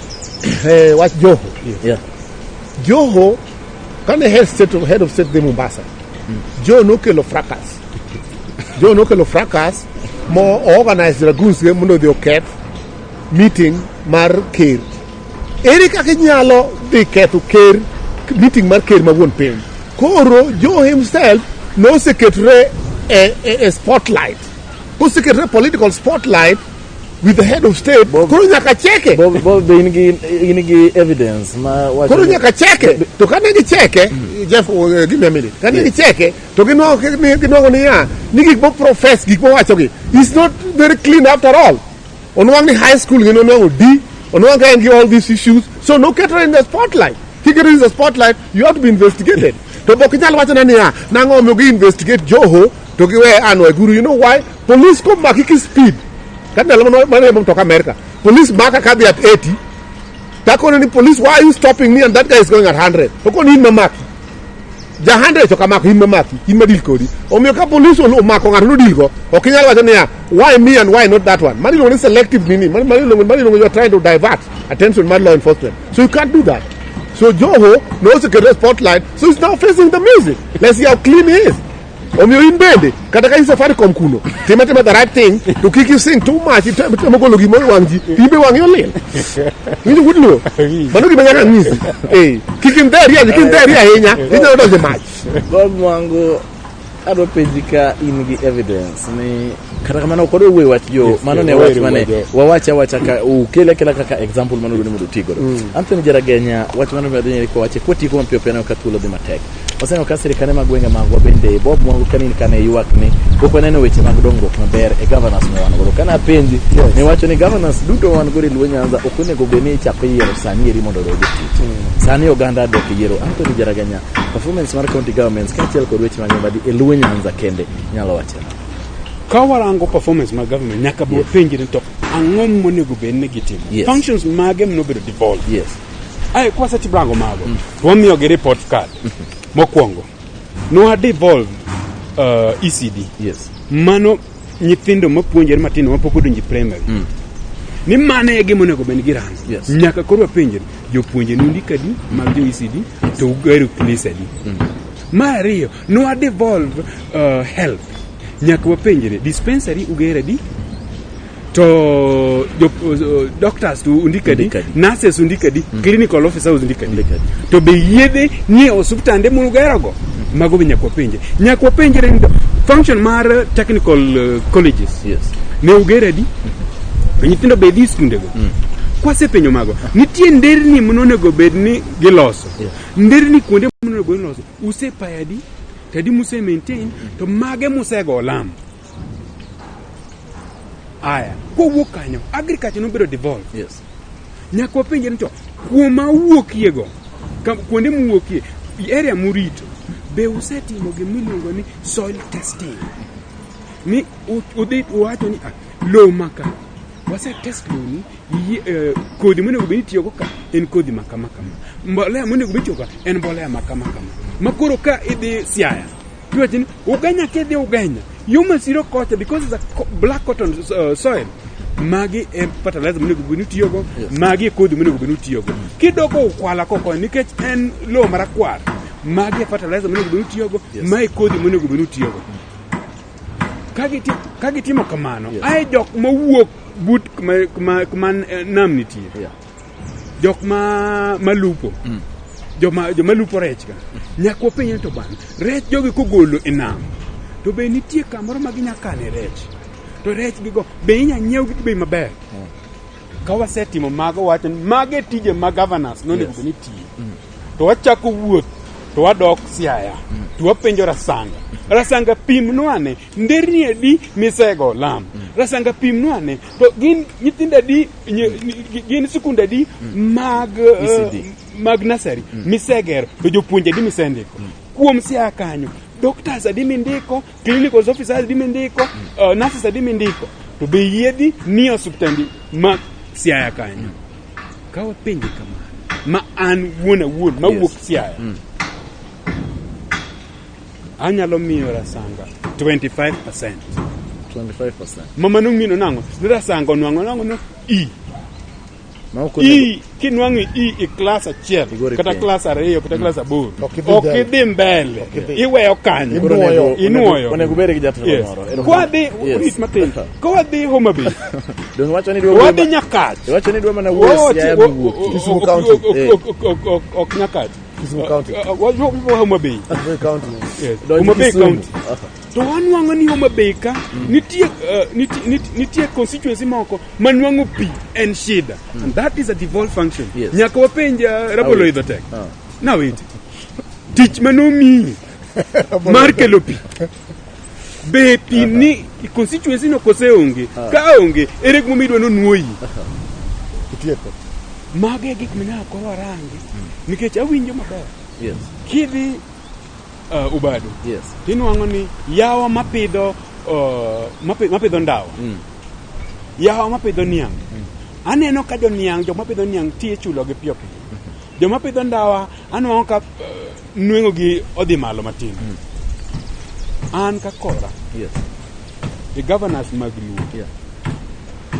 Wach Joho. Joho kane head of state dhi Mombasa, Joho nokelo fracas. Joho nokelo fracas mo organize dragoons ge mondo odhi oketh meeting mar ker. Ere kaka inyalo dhi ketho ker meeting mar ker ma wuon piny? Koro Joho himself noseketore e spotlight. Koseketore political spotlight with the head of state, koro nyaka cheke. Bob, be in gi evidence ma wacho Koro nyaka cheke. To kane gicheke, Jeff, give me a minute. Kane gicheke, to ginwang'o niya, ni gik mo profess, gik mowachogi, is not very clean after all. Onwang' ni high school gin onwang'o D, onwang' ka en gi all these issues, so noketo in the spotlight. Kiketo in the spotlight, you have to be investigated. To ok inyal wacho na niya, nang'o omiyo gi investigate Joho to giwe Anne Waiguru. You know why? Police komaki ki speed. Kata ndalo mane mtoka America, police maka kadhi at 80, takone ni police, why are you stopping me and that guy is going at 100? Okoni in mamaki. Ja 100 to kamako in mamaki, in madil kodi. Omiyo ka police omako ng'ato nodil go, ok inyal wacho niya, why me and why not that one? Mano iluongo ni selective nini, mano iluongo you are trying to divert attention mar law enforcement. So you can't do that. So Joho noseketo spotlight, so he's now facing the music. Let's see how clean he is. Omiyo in bende, kata ka in Safaricom kuno, tim atima the right thing, to kik you sing too much, itemo golo gimoro e wang' ji, to in be wang'i olil. Winjo wuod luo? Mano gima nyaka anyisi. Eh, kik indheri kik indheri ahinya, inyalo donjo e mach. Bob Mwango, adwa penji ka in gi evidence ni kata kamano ok wadwa wuoyo wach jo mano ne wach mane wawacha awacha ka ukele akela kaka example mano dwani mondo uti godo. Anthony Jaragenya wach mano madhi nyeri kowache kwatieko mapiyo piyo aneno ka thuolo dhi matek. Waseneno ka sirikande mag gwenge magwa bende Bob Mwango kanin kane ywak ni pok waneno weche mag dongruok maber e governors ma wan godo. Kane apenji ne wacho ni governors duto ma wan godo e Luo Nyanza ok onego bed ni ichako yiero sani eri mondo odog e tich. Sani oganda dok e yiero. Anthony Jaragenya, performance mar county governments kaachiel kod weche mag mibadhi e Luo Nyanza kende nyalo wacho nang'o? Ka warango performance mag government nyaka be wapenjre ni to ang'o monego bed ni gitimo. Functions mage monobedo devolved. Ae kwasetimo rango mago to wamiyogi report card. Mokwongo nwa devolve ECD. Mano nyithindo mapuonjore matindo mapok odonjo e primary. Ni mano e gima onego bed ni girango. Nyaka koro wapenjre jopuonje nundiko adi mag jo ECD to ugero klas adi. Mar ariyo nwa devolve health. Nyaka wapenjre dispensary ugero adi to jo, doctors to undiko adi, nurses undiko adi, clinical officers undiko adi. To be yedhe nie osuptande mugerogo? Mago be nyaka wapenjre. Nyaka wapenjre ni function mar technical colleges. Ne ugero adi? To nyithindo be dhi skundego. Kwasepenjo mago, nitie nderni monego bed ni giloso. Nderni kuonde monego bed ni giloso, usepayo adi? To adi muse maintain? To mage musego lam? Aya, kowuok kanyo, agriculture nobedo devolved. Nyaka wapenjre ni to kuoma wuokiego, kuonde muwuokie, area murito, be usetimo gima iluongo ni soil testing? Ni udhi uwacho ni lowo maka, wase test lowoni, kodhi monego bed ni itiyogo ka en kodhi ma kama kama. Mbolea monego bed ni itiyogo ka en mbolea ma kama kama. Ma koro ka idhi Siaya, tiwacho ni Ugenya kidhi Ugenya, yo Masiro kocha because it's a black cotton soil. Magi e fertilizer monego bed ni itiyogo, magi e kodhi monego bed ni itiyogo. Kidoko Ukwala koko nikech en lowo marakwar, magi e fertilizer monego bed ni itiyogo, mae kodhi monego bed ni itiyogo. Ka gitimo kamano, ae jok mowuok but kuma nam nitie. Jok malupo. Joma lupo rech ka. Nyaka wapenj ni to bana, rech jogi kogolo e nam, to be nitie kamoro ma ginya kane rech? To rech gigo be inya nyiew gi bei maber? Ka wasetimo mago, wacho ni mago e tije ma governors nonego bed ni tiyo. To wachako wuoth to wadok Siaya to wapenjo Rasanga. Rasanga pimnwa ne nderni adi misego lam. Rasanga pimnwa ne to gin nyithindo adi, gin sikunde adi mag ECD. mag nursery misegero to jopuonje adi misendiko. Kuom Siaya kanyo, doctors adi mindiko, clinical officers adi mindiko, nurses adi mindiko. To be yiedhi ni osuptandi ma Siaya kanyo. Ka wapenje kamano, ma an wuon awuon mawuok Siaya, anyalo miyo Rasanga 25%. 25%. Ma mano ng'ino nang'o? Ni Rasanga onwang'o nang'o no E. E, kinwang'o E e klas achiel, kata klas 2, kata klas 8. Ok idhi mbele. Iweyo kanyo. Inuoyo. Onego bed gi jatelo moro. Kwadhi, rit matin. Kwadhi Homa Bay. Donge wacho ni dwa Wadhi Nyakach. Iwacho ni dwa mana wuoyo Siaya miwuokie. Kisumu County. Ok Nyakach. Kisumu County. Homa Bay. Homa Bay County. Yes. Homa Bay County. To wanwang'o ni Homa Bay ka nitie constituency moko manwang'o pi en shida. And that is a devolved function. Nyaka wapenj Rabolo idho tek. Na wait. Tich manomiyi mar kelo pi. Be pi ni constituency no kose onge? Ka onge, ere gima idwa nonuoyi? Itieko. Mago e gik manyaka koro warangi. Nikech awinjo maber. Kidhi Obado. Tinwang'o ni yawa mapidho mapidho ndawa. Yawa mapidho niang'. Aneno ka joniang', jok mapidho niang' tiyo ichulo gi piyo piyo. Joma pidho ndawa anwang'o ka nweng'o gi odhi malo matin. An ka kora e governors mag Luo.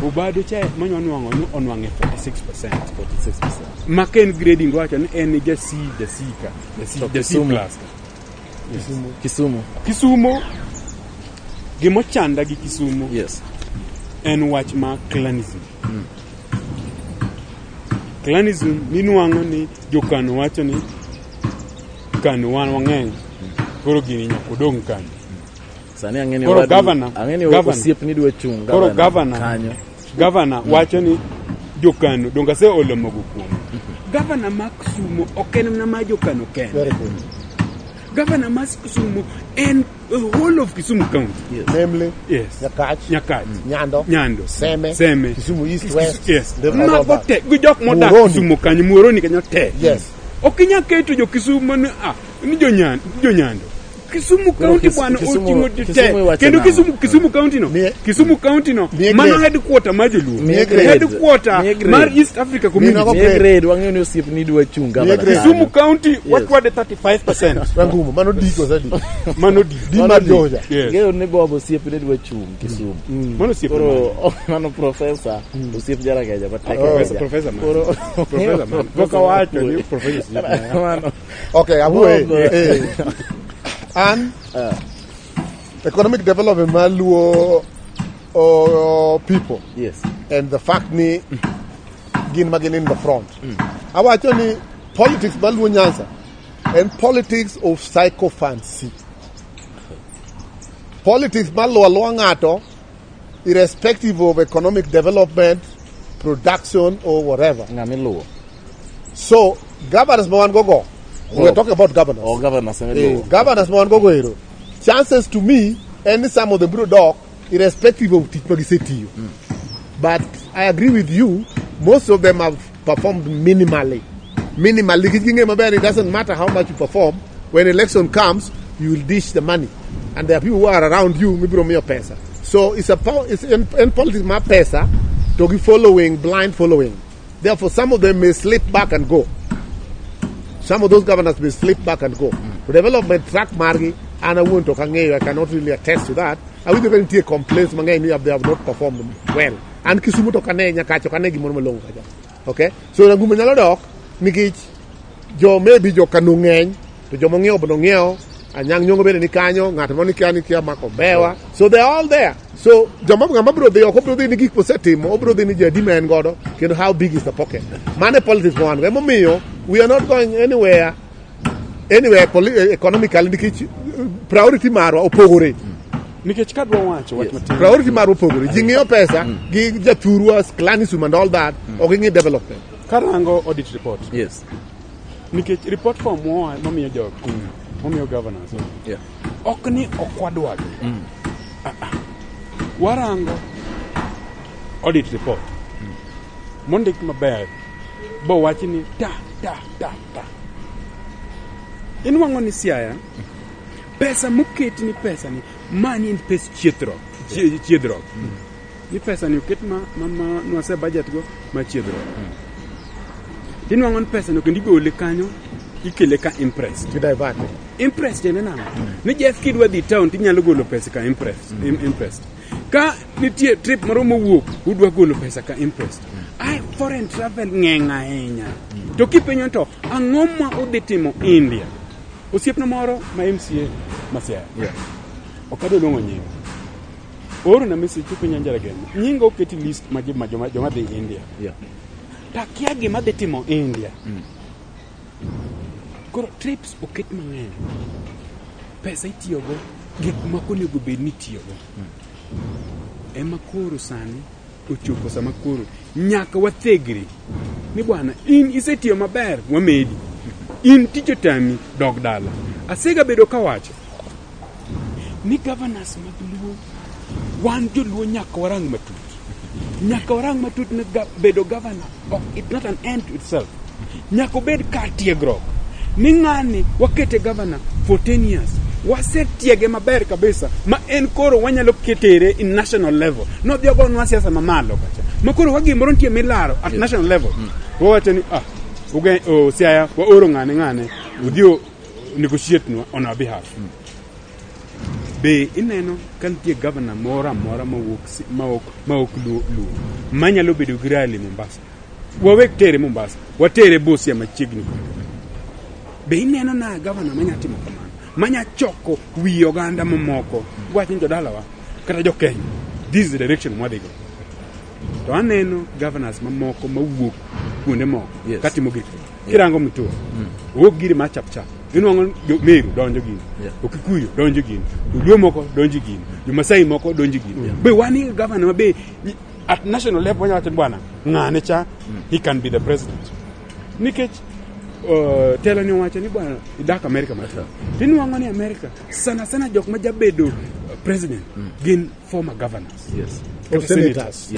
Obado cha manywa nwang'o ni onwang'e 46%. 46%. Ma ka en grading wacho ni en ja C, ja C ka, ja C, ja C plus ka. Kisumu. Kisumu. Kisumo gimochanda gi Kisumu en wach ma clanism. Clanism minwang'o ni jokano wacho ni kano wan wang'eny koro gini nyaka odong' kano. Sani ang'e ni Koro governor, ang'e ni osiepni dwa chung' Koro governor kanyo. Governor wacho ni jokano donge aseolo mogo kuome. Governor ma Kisumu ok en mana ma jokano kende. Very good. Governor ma Kisumu en the whole of Kisumu County. Namely, Yes. Nyakach, Nyakach. Nyando, Nyando. Seme, Seme. Kisumu East, West, Yes. Mago te gi jok modak. Kisumu kanyo, Muhoroni kanyo te. Yes. Ok inyal keto jo Kisumu ni ah, ni jo Nyando. Kisumu County bwana oting'o ji te. Kendo Kisumu Kisumu County no. Kisumu County no. Mano headquarter mar joluo. Headquarter mar East Africa Community. Miye grade wang'eyo ni osiepni dwa chung' governor. Kisumu County wachwade 35%. Rangumo, mano di koso di? Mano di. Di mar Joja. Ng'eyo ni Bob osiepne dwa chung' Kisumu. Mano osiep Koro mano professor osiep Jarageja matek. Professor man. Professor man. Pok awacho ni professor. Mano. Okay, awuoye. An economic development mar Luo people. Yes. And the fact ni gin ma gin in the front. Awacho ni politics mar Luo Nyanza and politics of sycophancy. Politics mar luwo aluwa ng'ato irrespective of economic development, production or whatever. Ng'ama iluwo. So governors ma wan go go, we are talking about governors. Oh, governors ema iluwo. Governors ma wan go go ero. Chances to me, any some of them biro dok irrespective of tich ma gisetiyo. But I agree with you, most of them have performed minimally. Minimally, nikech ging'eyo maber, it doesn't matter how much you perform, when election comes, you will dish the money. And there are people who are around you, mibiro miyo pesa. So it's a it's in politics mar pesa to gi following, blind following. Therefore, some of them may slip back and go. Some of those governors may slip back and go. To development track margi, an awuon to ok ang'eyo, I cannot really attest to that. Awinjo ka nitie complaints mang'eny ni they have not performed well. An Kisumu to ok ane, Nyakach ok ane gimoro malong'o kacha. Okay? So Rangumo nyalo dok nikech jo maybe jo Kano ng'eny to joma ong'iewo bende ong'iewo, Anyang' Nyong'o bende ni kanyo, ng'at moro ni kanyo kia mako Bewa. So they are all there. So joma ng'ama biro dhi ok obiro dhi ni gik mosetimo, obiro dhi ni jadi ma en godo, kendo how big is the pocket. Mano e politics ma wan go. Emomiyo we are not going anywhere economically nikech priority marwa opogore. Nikech kadwa wacho wach matin. Priority marwa opogore. Ji ng'iyo pesa gi jathurwa, clanism and all that, ok ging'i development. Karango audit report. Yes. Nikech report form moa mamiyo jo mamiyo governors. Yeah. Ok ni ok wadwagi. Warango audit report. Mondik maber. Bo wach ni ta ta ta ta. Inwang'o ni Siaya pesa moket ni pesa ni mani en pes chiethruok. Chiedhruok. Ni pesa ni oket ma ma nwase budget go ma chiedhruok. Tinwang'o ni pesa no kendo igole kanyo ikele ka imprest. Divert. Imprest tiende nang'o? Ni Jeff kidwa dhi town tinyalo golo pesa ka imprest. Imprest. Ka nitie trip moro mowuok udwa golo pesa ka imprest. Ai foreign travel ng'eny ahinya. To kipenjo to ang'o ma udhi timo India? Osiepna moro ma MCA ma Siaya. Yeah. Ok adwa luongo nyinge. Oorona message kopenja Njaramogi. Nyinga oketi list ma joma dhi India. Yeah. To akia gima dhi timo India. Koro trips oket mang'eny. Pesa itiyogo gik moko onego bed ni itiyogo. Ema koro sani ochopo sama koro nyaka wathegri ni bwana in isetiyo maber wamedi. In tich otami dog dala. Asega bedo kawacho ni governors mag Luo wan joluo nyaka warang matut. Nyaka warang matut ni bedo governor ok it's not an end to itself. Nyaka obed kar tiegruok. Ni ng'ani wakete governor for 10 years. Wasetiege maber kabisa ma en koro wanyalo ketere in national level. Nodhi ogonwa siasa mamalo kacha. Ma koro ka gimoro nitie milaro at national level. Wawacho ni ah Uge o Siaya waoro ng'ane ng'ane odhi negotiate nwa on our behalf. Be ineno ka nitie governor moro amora mawuok maok Luo Luo manyalo bedo gi rally Mombasa? Wawek tere Mombasa, watere Busia machiegni kode. Be ineno na governor manya timo kamano, manya choko wi oganda mamoko wach ni jodalawa kata jo Kenya, this is the direction mwadhigo. To aneno governors mamoko mawuok kuonde moko katimo gik. Kirango Mutua, owuok gire mar chap chap. Inwang'o jo Meru donjo gini, Okikuyu donjo gini, Joluo moko donjo gini, Jo-Masai moko donjo gini. Be wan gi governor ma be at national level wanyalo wacho ni bwana ng'ane cha he can be the president. Nikech telo ni owacho ni bwana idak Amerika matin. Tinwang'o ni Amerika sana sana jok ma jabedo president gin former governors. Or senators.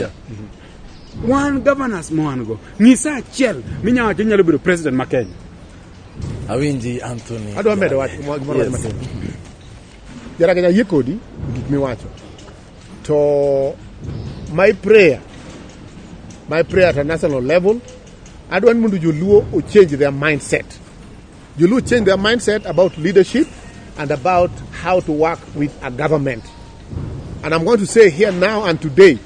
Wan governors ma wan go, nyisa achiel minyalo wacho ni nyalo bedo president ma Kenya. Awinji Anthony. Adwa medo wach gimoro matin. Jaragenya yie kodi gik miwacho. To my prayer at a national level, adwa ni mondo joluo o change their mindset. Joluo change their mindset about leadership and about how to work with a government. And I'm going to say here now and today,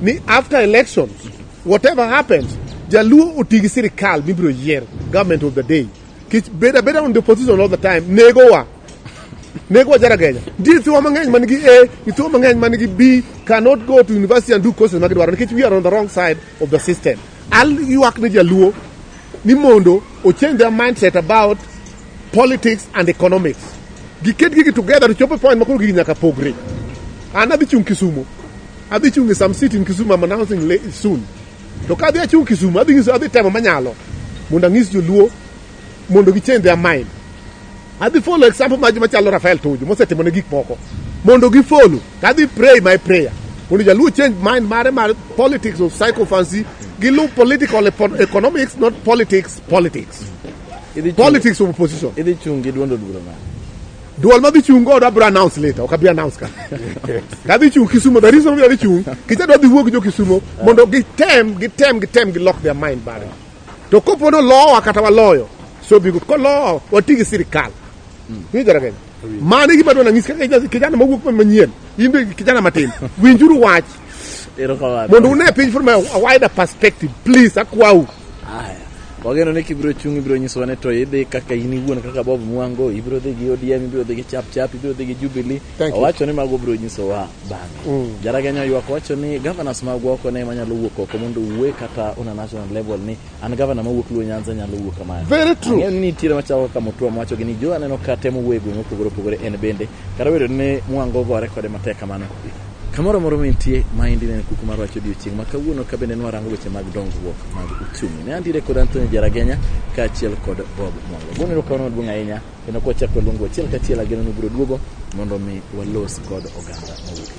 ni after elections, whatever happens, Jaluo oti gi sirikal mibiro yier, government of the day. Kich beda beda on the opposition all the time, negowa. Negowa Jaragenya. Nitie nyithiwa mang'eny man gi A, nyithiwa mang'eny man gi B cannot go to university and do courses magidwaro nikech we are on the wrong side of the system. Al ywak ne Jaluo ni mondo o change their mindset about politics and economics. Giket gigi together to chopo e point ma koro gigi nyaka pogre. An adhi chung Kisumu. Adhi chung e some city in Kisumu I'm announcing soon. To ka adhi achung Kisumu, adhi nyiso adhi temo manyalo mondo ang'is joluo mondo gi change their mind. Adhi follow example mar joma chalo Rafael Tuju mosetimo ne gik moko. Mondo gi follow. Adhi pray my prayer. Mondo jaluo change mind mare mar politics of sycophancy. Giluw political economics, not politics, politics. Politics of opposition. Idhi chung gi duond od bura mane? Duol madhi chung godo abiro announce later, ok abi announce ka. Kadhi chung Kisumu, the reason why adhi chung, kich adwa dhi wuo gi jo Kisumu mondo gitem, gitem, gitem gi lock their mind bare. To kopo no lowa kata waloyo, so be good. Kolowa, wati gi sirikal. Winjo Jaragenya? Mano e gima adwa nang'isi kaka kijana mawuok manyien, in be kijana matin. Winjuru wach Erokamano. mondo une piny from a wider perspective. Please, akwau. Aya. Wageno ni kibiro chung' ibiro nyisowa ni to idhi kaka in iwuon kaka Bob Mwango, ibiro dhi gi ODM, ibiro dhi gi Chap Chap, ibiro dhi gi Jubilee. Thank you. Owacho ni mago biro nyisowa bang'e. Jaragenya oywak owacho ni governors magwa oko ne manyalo wuok oko mondo owuoye kata on a national level ni an governor mawuok Luo Nyanza nyalo wuok kamae. Very true. Ang'eyo ni nitiere machalo kaka Mutua mowacho gi ni jo aneno ka temo wuoyo e gwenge mopogore opogore en bende kata obedo ni Mwango gore kode matek kamano. Kamoro amora mintie, maendi ne en kuku mar wach odiochieng' ma kawuono ka bende nwarango weche mag dongruok mag uchumi. Ne antiere kod Anthony Jaragenya kaachiel kod Bob Mwango. Goni erokamano maduong' ahinya kendo kwachako waluongo achiel kachiel ageno ni ubiro duogo mondo mi walos kod oganda mawuok.